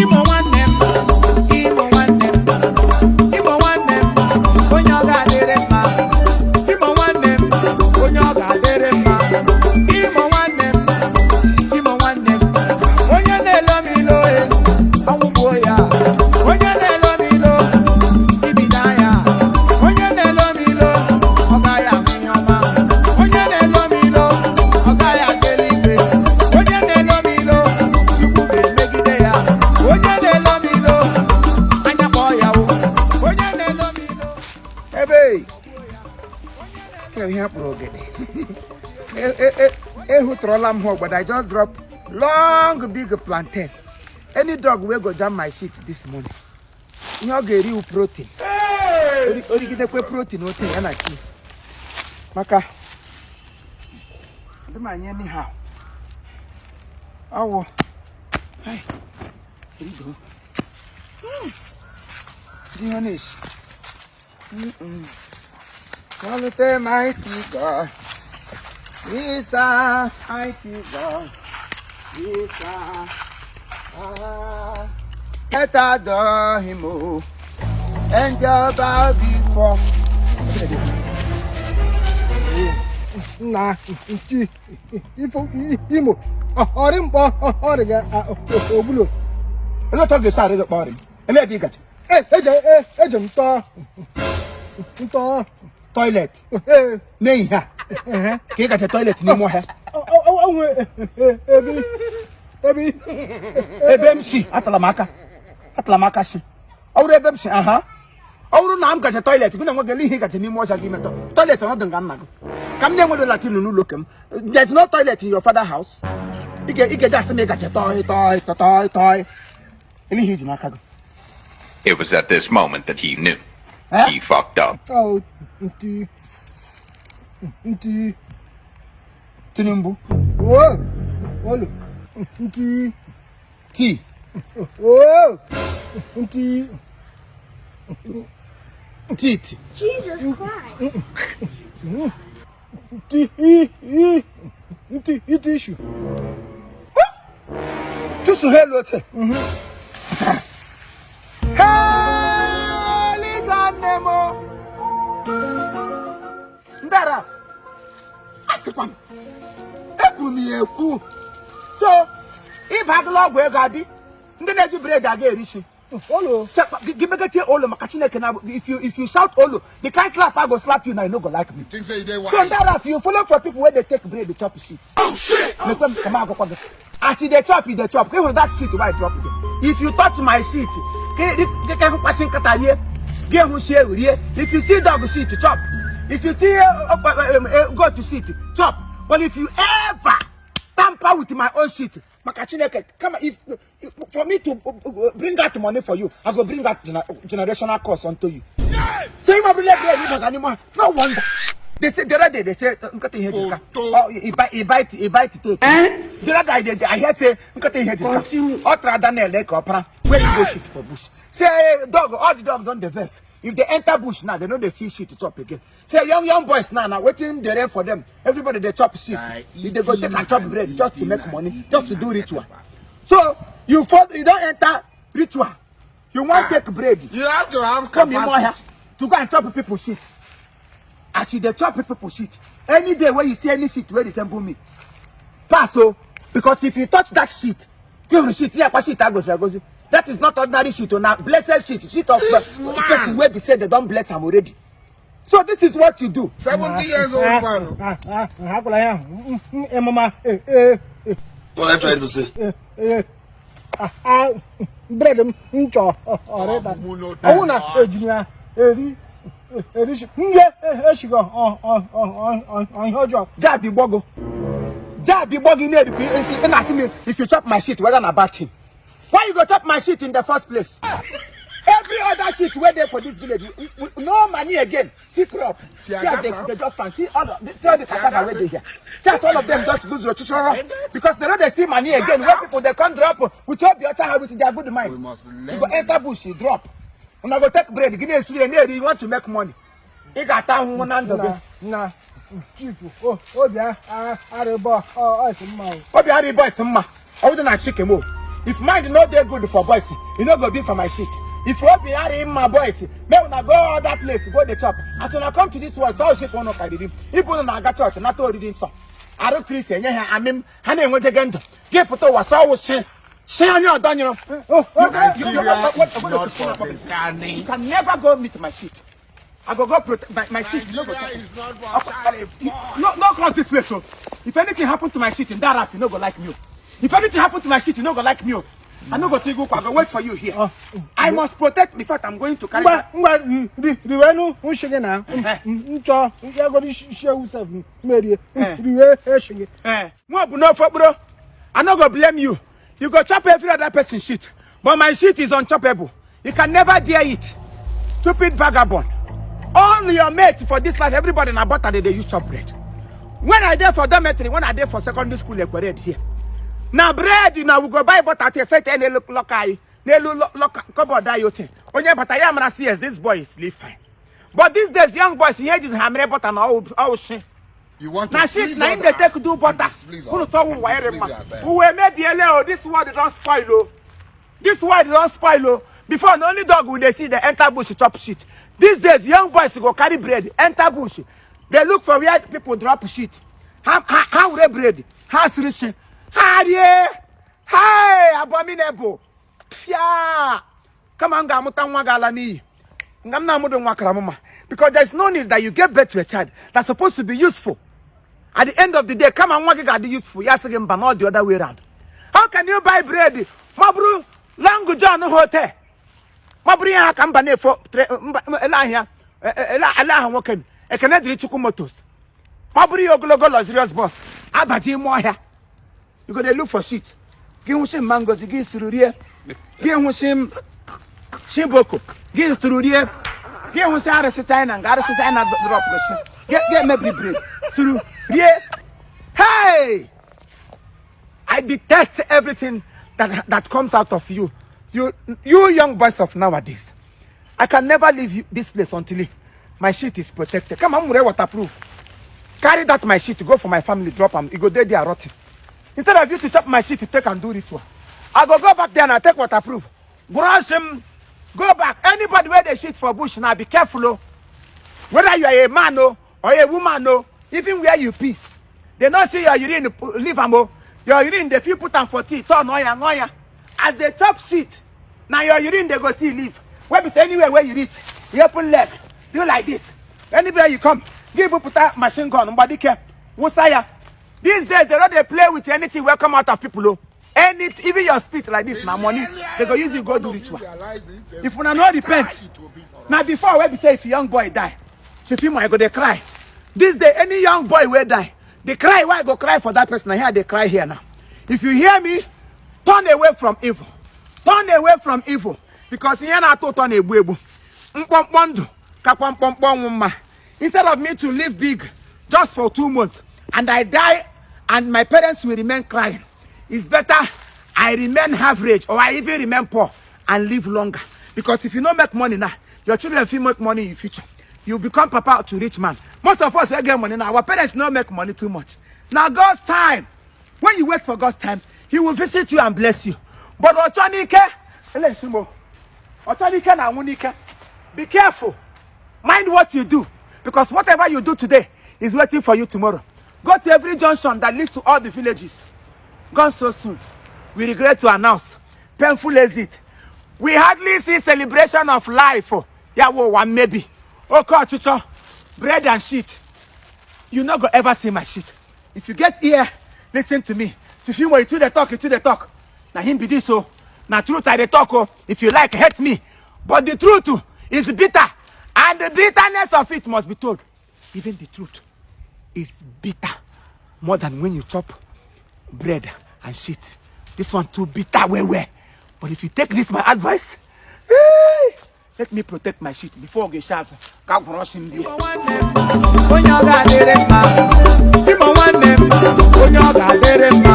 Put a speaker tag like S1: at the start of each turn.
S1: Imo nwanne m, Imo nwanne m, Imo nwanne m, onye ọ ga-adịrị mma. Imo nwanne m, onye ọ ga-adịrị mma. Imo nwanne m, Imo nwanne m, onye na-elo m ilo e, ọnwụ gbuo ya. Onye na-elo m ilo, ibido ya. Onye na-elo m ilo, ọ gaghị ahụ ihe ọma. Onye na-elo m ilo, ọ gaghị aga eluigwe. Onye na-elo m ilo, Chukwu ga-emegide ya. Onye na-elo m ilo, anya kpọọ ya o. Onye na-elo m ilo.
S2: Ebe ke ihe akpụrụ ogede ehutụrụla m ha ogbada. I just drop long big plantain. Any dog wey go jam my shit this morning, ihe ọ ga-eri wu protein. Origidekwe protein ote ya na chi maka dị ma anyị anyhow ọwụ. Ai, rido. Ihe ọ na-esi. Salute mighty God. We serve mighty God. We serve. Ah. Let adore him, oh. Angel bow before.
S3: Na nti ifo Imo ọrị mkpọ ọrị ga ogbulo.
S2: Olee otu ọ ga-esi arị gị kpọrọ m? Elee ebe ị gaje?
S3: Eje eje m tọọ ntọọ.
S2: Toilet. N'ehihie a? Ka ị gaje toilet n'ime ọhịa?
S3: Onwe ebe ebe
S2: Ebe m si atala m aka. Atala m aka si. Ọ bụrụ ebe m si, aha. Ọ bụrụ na m gaje toilet, gị na nwe gị ihe ị gaje n'ime ọhịa gị metọ. Toilet ọnọdụ nga nna gị. Ka m na-enwedo latrine n'ụlọ ke m. There's no toilet in your father house. Ị ga-eji asị m ị gaje toi toi toi toi. Ele ihe iji n'aka gị.
S4: It was at this moment that he knew.
S2: Eh?
S4: He fucked up.
S3: Ọ nti nti.
S2: Tinubu.
S3: O olu nti.
S2: T.
S3: O nti.
S2: Titi.
S5: Jesus Christ.
S3: Nti i i nti tissue.
S2: Tụsụ ha elu ote. Hey, Liza nne m o. Ndị Arab, asịkwa m, ekwuru m ya ekwu. So, ịbagala ọgwụ ego abi, ndị na-eji bread aga erishi.
S3: Olu.
S2: Gị megetie olo maka Chineke na if you shout olo, the kind slap I go slap you now, you no go like me.
S6: Think say you dey
S2: So
S6: wise.
S2: ndị Arab, you follow for people wey dey take bread dey chop shit. Mekwe m ka m agwakwa gị. As you dey chop, you dey chop. Ka ị hụrụ that shit wey I drop there. If you touch my shit, ka ị ka hụkwasị nkata rie, gị hụ shi ewu rie. If you see dog shit, chop. If you see goat shit, chop. But if you ever tamper with my own shit, maka Chineke, kama if for me to bring out money for you, I go bring out generational curse unto you. So you must bread you maka n'ime. No wonder. They say the other day they say nkata ihe jika. Oh, he bite he bite take. The other day I hear say nkata ihe jika. Ọ tara Daniel ka ọ para where you go shit for bush. Say dog, all the dogs don dey vex. If they enter bush now, they no dey see shit to chop again. Say young young boys now now wetin dey reign for them. Everybody dey chop shit. If they go take and chop bread just to make money, just to do ritual. So you fall, you don enter ritual. You wan take bread.
S6: You have to have
S2: Come in more here
S6: capacity.
S2: To go and chop people shit. As you dey chop people shit, any day wey you see any shit wey resemble me, pass o, because if you touch that shit, you go shit, yeah, shit agozi agozi. That is not ordinary shit o, na blessed shit, shit of
S6: This man.
S2: person wey be say they don bless am already. So this is what you do.
S6: 70 years old man.
S3: Hapụla ya ahụ ịmụma ee.
S7: What are you trying to say?
S3: Ee, bread m nchọ ọrịta ọwụ na ejiri ya eri eri nge eshigo ihe ọjọọ.
S2: Jab igbogo. Jab igbogo na-erikwa isi ị na-asị m if you chop my shit, whether na bad thing. Why you go chop my shit in the first place? Every other shit wey dey for this village, no money again. See crop. See as they just stand. See all the cassava wey dey here. See as all of them just go zero chichoro because they no dey see money again. Where people dey come drop with obi ọcha with their good mind.
S6: We must
S2: You
S6: learn.
S2: go enter bush, you drop. Una go take bread, gị na-esuri ya na-eri, you want to make money. Ị ga-ata ahụhụ na ndụ gị.
S3: Na chief obi arịbọ ọsị mma o.
S2: Obi arị boys mma. Ọ bụrụ na shikem o. If mind no dey good for boys, e no go be for my shit. If obi adịghị mma boys, make una go other place go dey chop. As una come to this world, all shit unu karịrị. Ibu unu na-aga chọọchị nata oriri nsọ. Arụ Kristi enye ha amị ha na-enwejege ndụ. Gị pụta ụwa sọ wụ shi. Shi onye ọdọ nyụrụ.
S6: Nigeria is not for the
S2: You can never go meet my shit. I go go protect my shit. No go
S6: Nigeria
S2: touch.
S6: is not for Charlie.
S2: No, no cross this place, oh. If anything happen to my shit in that rap, you no go like me. Oh. If anything happen to my shit, you no go like me. Oh. I no go think I go wait for you here. I must protect. In fact, I'm going to carry
S3: Ngwa
S2: that.
S3: ngwa riwenu nshi gị na nchọ ya goro isi ewu sef merie riwe eshi gị.
S2: Eh, nwa bụ n'ofe okporo. I no go blame you. You go chop every other person shit, but my shit is unchoppable. You can never dare it. Stupid vagabond. All your mates for this life, everybody na butter they dey use chop bread. When I dey for dormitory, when I dey for secondary school, Ekwered here. Na bread na we go buy butter to set n'elu locker anyị, n'elu locker cupboard anyị ote. Onye bata ya mara see yes, this boy is live fine. But these days, young boys, ihe ejizi ha mere butter na ọwụ shi.
S6: You want to
S2: Na shit
S6: please
S2: na im dey
S6: others
S2: take do
S6: and
S2: butter.
S6: displease
S2: Unu
S6: us
S2: sọ
S6: and
S2: wụ wayere
S6: displease
S2: mma.
S6: yourself.
S2: Uwe emebiele o, this world don spoil o. This world don spoil o. Before, na only dog we dey see dey enter bush chop shit. These days, young boys go carry bread enter bush. Dey look for where people drop shit. Ha ha ha were bread, ha siri shi, ha rie. Hey, abominable. Fia. Kama m ga-amụta nwa ga-ala n'iyi. Nga m na-amụdo nwa kara m mma. Because there is no need that you give birth to a child that's supposed to be useful. At the end of the day, kama nwa gị ga-adị useful, ya sị gị mba, not the other way round. How can you buy bread ma bụrụ Long John Hotel? Ma bụrụ ihe ha ka mba na-efo mba ele ahịa ele ele ahụ nwoke m Ekene dịrị Chukwu Motors. Ma bụrụ ihe ogologo luxurious bus abaji ime ọhịa. You go dey look for shit. Gị hụsị mma Ngozi gị siri rie. Gị hụsị m Shiboko gị siri rie. Gị hụsị arụsị China nga arụsị China drop shi. Gị emebiri bread siri rie. Hey! I detest everything that comes out of you. You young boys of nowadays. I can never leave you, this place until my shit is protected. Come on, wear waterproof. Carry that my shit, go for my family, drop am. E go dey there rotting. Instead of you to chop my shit to take and do ritual, I go go back there and I take waterproof. Brush him. Go back. Anybody where they shit for bush now, be careful. Oh. Whether you are a man oh, or a woman oh, even where you piss, they not see your urine, leave am oh. Your urine, they fit put am for tea, turn oya, oya. As they chop shit, now your urine they go see leave. Where be say anywhere where you reach, you open leg, do like this. Anywhere you come, give you put that machine gun, mbadike, wusaya. These days they don't dey play with anything wey come out of people oh. Any, even your spit like this, na money, they go use you go do ritual. If una no repent, na before wey be say if young boy die, Chifimo I go dey cry. This day, any young boy wey die, the cry wey I go cry for that person, na here I dey cry here now. If you hear me, turn away from evil. Turn away from evil. Because ihe na-atọ ụtọ na-egbu egbu. Mkpọmkpọ ndụ kakwa mkpọmkpọ ọnwụ mma. Instead of me to live big just for 2 months and I die and my parents will remain crying, it's better I remain average or I even remain poor and live longer. Because if you no make money now, your children fit make money in future. You become papa to rich man. Most of us wey get money now, our parents no make money too much. Now God's time, when you wait for God's time, he will visit you and bless you. But ọchọ n'ike, ọchọ n'ike na anwụ n'ike. Be careful. Mind what you do. Because whatever you do today is waiting for you tomorrow. Go to every junction that leads to all the villages. Gone so soon. We regret to announce. Painful exit. We hardly see celebration of life. Yeah, well, one maybe. Oke ọchịchọ, bread and shit. You no go ever see my shit. If you get here, listen to me. If you want to the talk, you the talk. Na him be this oh. Na truth I dey talk oh. If you like, hate me. But the truth is bitter. And the bitterness of it must be told. Even the truth is bitter more than when you chop bread and shit. This one too bitter, well, well. But if you take this my advice, hey, let me protect my shit before Gesha's ka brush him.
S1: Onye ọ ga-adịrị mma. Imo nwanne m, onye ọ ga-adịrị mma.